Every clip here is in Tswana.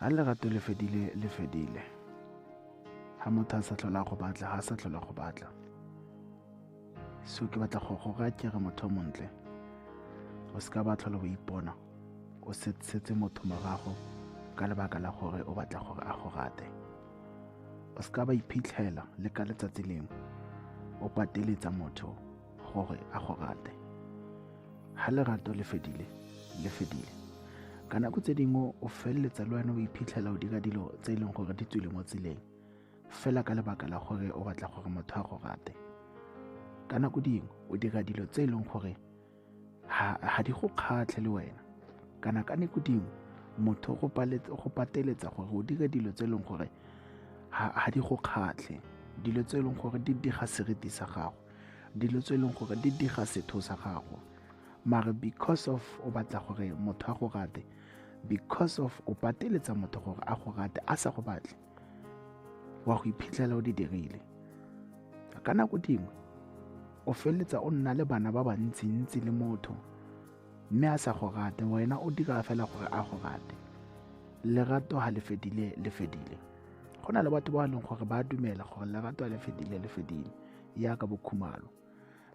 Ga lerato le fedile, le fedile. Ga motho a sa tlhola go batla, ga a sa tlhola go batla. So ke batla go go raya ke re, motho o montle, o seka ba tlhola o ipona o setse motho morago ka lebaka la gore o batla gore a go rate. O seka ba iphitlhela le ka letsatsi lengwe o pateletsa motho gore a go rate. Ga lerato le fedile, le fedile. Ka nako tse dingwe o feleletsa le wena o iphitlhela o dira dilo tse e leng gore di tswile mo tseleng fela ka lebaka la gore o batla gore motho a go rate. Ka nako dingwe o dira dilo tse e leng gore ga di go kgatlhe le wena, kana ka nako dingwe motho go pateletsa gore o dire dilo tse e leng gore ga di go kgatlhe, dilo tse e leng gore di diga seriti sa gago, dilo tse e leng gore di diga setho sa gago. Mare because of o batla gore motho a go rate, because of o pateletsa motho gore a go rate a sa go batle, wa go iphitlhela o di dirile. Ka nako dingwe o feleletsa o nna le bana ba bantsintsi le motho, mme a sa go rate, wena o dira fela gore a go rate. Lerato ga le fedile, le fedile. Go na le batho ba e leng gore ba dumela gore lerato ga le fedile, le fedile, yaka bokhumalo.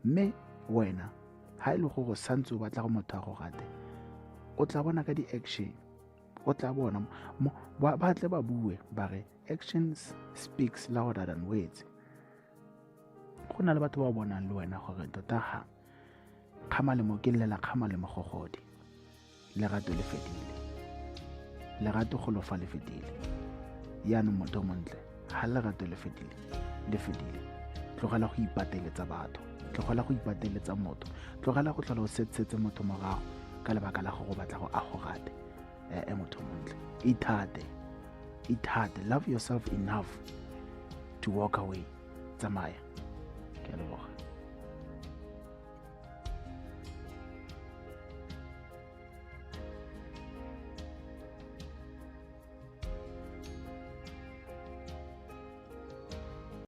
Mme wena ga e le gore o santse o batla go motho a go rate, o tla bona ka di-action, o tla bona ba tle ba bue ba re actions speaks louder than words. Go na le batho ba bonang le wena gore tota ga kgama le mo ke llela kgama le mogogodi, lerato le fedile, lerato go lofa le fedile. Yaanong motho o montle, ga lerato le fedile, le fedile. Tlogela go ipateletsa batho, tlogela go ipateletsa motho, tlogela go tlhola o setsetse motho morago ka lebaka la gore o batla go a go rate. Ee, motho montle, ithate, ithate, love yourself enough to walk away. Tsamaya, ke a leboga.